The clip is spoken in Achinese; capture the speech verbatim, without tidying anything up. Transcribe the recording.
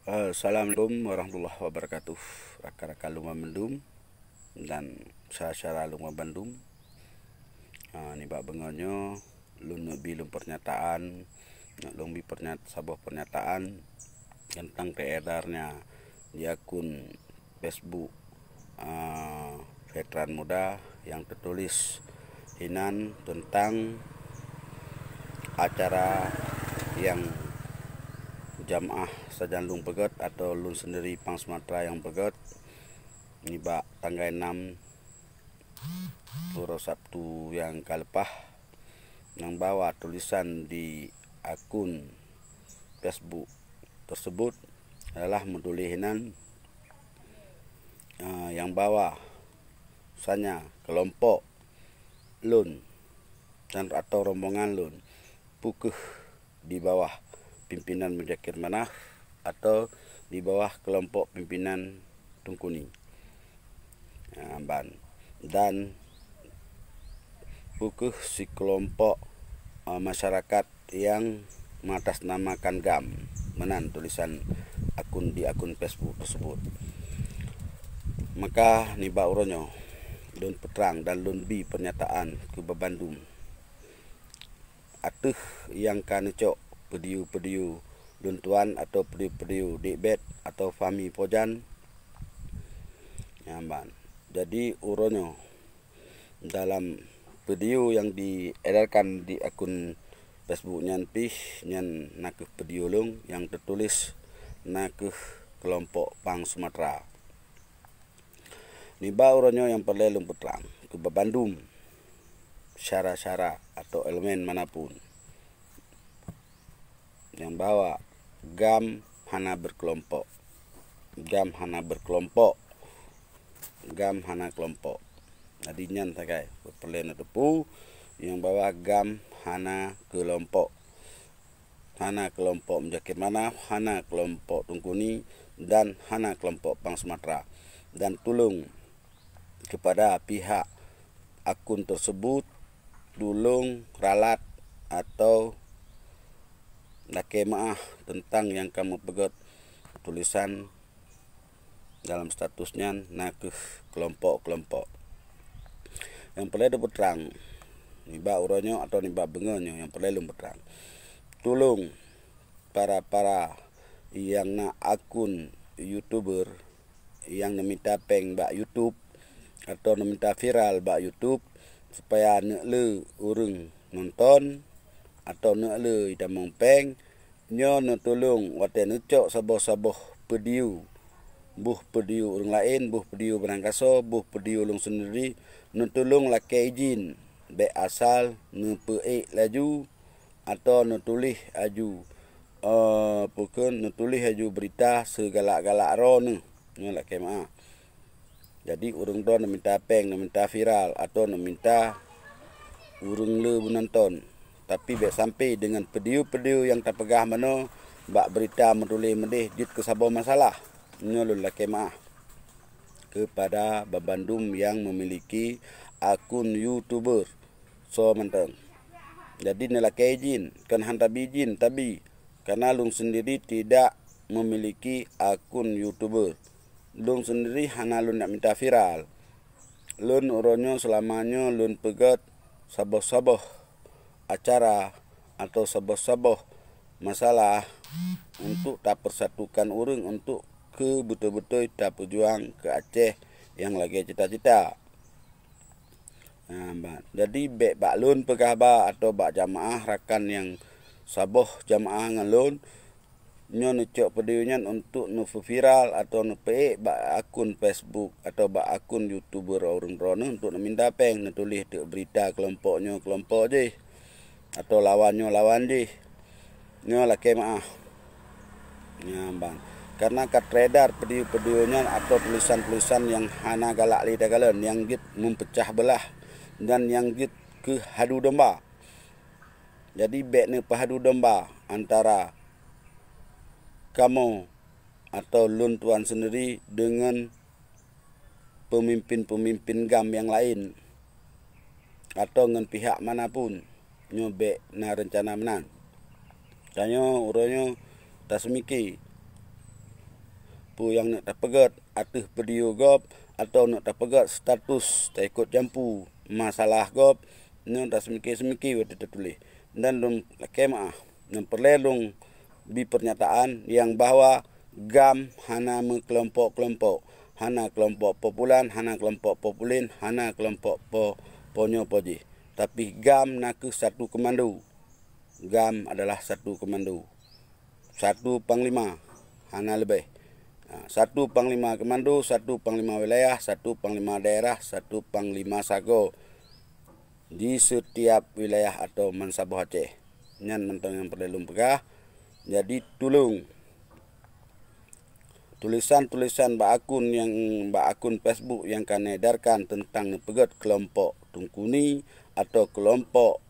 Assalamualaikum warahmatullahi wabarakatuh. Rakan-rakan lôn bandum dan syedara-syedara lôn bandum. Ah, nibak beungoh nyoe lôn neuk bi lôn pernyataan, neuk lôn bi pernya-, saboh pernyataan teuntang teuedarnya di akun Facebook, ah, Veteran Muda nyang teutuléh hinan teuntang acara nyang jamaah sajan lôn peugét atau lôn sendiri Pang Sumatra nyang peugét nibak tanggai enam uroe Sabtu nyang ka leupah, nyang bahwa tulisan di akun Facebook tersebut adalah meutuléh hinan, eh, nyang bahwa sanya keulompok lôn dan atau rombongan lôn peu kheueh di bawah pimpinan Muzakir Manaf atau di bawah keulompok pimpinan Teungku Ni. Ha, ban. Dan peu kheueh sikeulompok, eh, masyarakat nyang mengatasnamakan GAM, meunan tulisan akun di akun Facebook tersebut. Maka nibak uroe nyoe lôn peutrang dan lôn bi pernyataan keu bandum ateueh nyang ka neucok peudiyeu-peudiyeu lôn tuan atau peudiyeu-peudiyeu Dik Bet atau Fahmi Pojan. Nyan ban. Jadi uroe nyoe dalam video nyang diedarkan di akun Facebook nyan pih, nyan na kheueh video lôn nyang teutuléh na kheueh keulompok Pang Sumatra. Nibak uroe nyoe nyang peureulée lôn peutrang keu bandum syedara-syedara atau elemen manapun nyang bahwa GAM hana berkelompok. GAM hana berkelompok. GAM hana kelompok. Jadi nyan sagai peureulée neuteupeue nyang bahwa GAM hana keulompok. Hana keulompok Muzakir Manaf, hana keulompok Teungku Ni, dan hana keulompok Pang Sumatra. Dan tulông kepada pihak akun tersebut, tulông ralat atau lakée meuáh teuntang nyang ka meupeugét tulisan dalam status nyan na kheueh keulompok-keulompok. Nyang peureulée teupeutrang nibak uroe nyoe atau nibak beungoh nyoe nyang peureulée lôn peutrang. Tulông para-para nyang na akun YouTuber nyang neumita péng bak YouTube atau neumita viral bak YouTube supaya neuk le ureuëng nonton atau neuk le jitamong péng, nyoe neutulông watée neucok saboh-saboh peudiyeu, boh peudiyeu ureuëng laén, boh peudiyeu barangkasoe, boh peudiyeu lôn sendiri, neutulông lakée idhin, bék asal neupeuék laju atau neutuléh aju, eh, peu kheueh neutuléh aju beurita seugalak-galak droeneueh. Nyoe lakée meuáh. Jadi ureuëng droe neumita péng, neumita viral atau neumita ureuëng le beunonton. Tapi bék sampai deungon peudiyeu-peudiyeu nyang tapeugah meunoe bak beurita meutuléh meudeh jeuet keu saboh masalah. Nyoe lôn lakée meuáh keupada bandum nyang meumiliki akun YouTuber soe mantong. Jadi neulakée idhin, kon han tabi idhin, tabi, karena lôn sendiri tidak memiliki akun YouTuber. Lôn sendiri hana lôn neuk mita viral. Lôn uroe nyoe seulama nyoe lôn peugét saboh-saboh acara atau saboh-saboh masalah untuk tapeusatukan ureuëng untuk keu beutôi-beutôi tapeujuang keu Aceh nyang lagée cita-cita. Nah, ba-, jadi bék bak lôn peugah ba atau bak jamaah rakan nyang saboh jamaah ngon lôn, nyoe neucok peudiyeu nyan untuk neupeuviral atau neupeuék bak akun Facebook atau bak akun YouTuber ureuëng droeneueh untuk neuminta péng, neutuléh teuk beurita keulompok nyoe keulompok jih atau lawan nyoe lawan jih. Nyoe lakée meuáh. Nyan ban. Karena ka teredar peudiyeu-peudiyeu nyan atau tulisan-tulisan nyang hana galak lé takalon, nyang jeuet meupeugah beulah dan nyang jeuet keu hadu domba. Jadi bék neupeuhadu domba antara kamoe atau lôn tuan sendiri deungon peumimpén-peumimpén GAM nyang laén atau ngon pihak manapun. Nyoe bék na reuncana meunan. Tanyoe uroe nyoe taseumike peue nyang neuk tapeugét ateueh video gob, atawa neuk tapeugét status taikot jampu masalah gob, nyoe taseumiké-seumiké watée tatuléh. Dan lôn lakée meuáh, nyang peureulée lôn bi peurnyataan nyang bahwa GAM hana meukeulompok-keulompok, hana keulompok populan, hana keulompok populin, hana keulompok po, po nyoe po jih. Tapi GAM nakeuh satu komando. GAM adalah satu komando, satu panglima, hana leubeh. Ha, satu panglima komando, satu panglima wilayah, satu panglima daerah, satu panglima sagoe di setiap wilayah atau mansaboh Aceh. Nyan mantong nyang peureulée lôn peugah. Jadi tulông, tulisan-tulisan bak akun nyang, bak akun Facebook nyang ka neuedarkan teuntang neupeugét keulompok Teungku Ni atau keulompok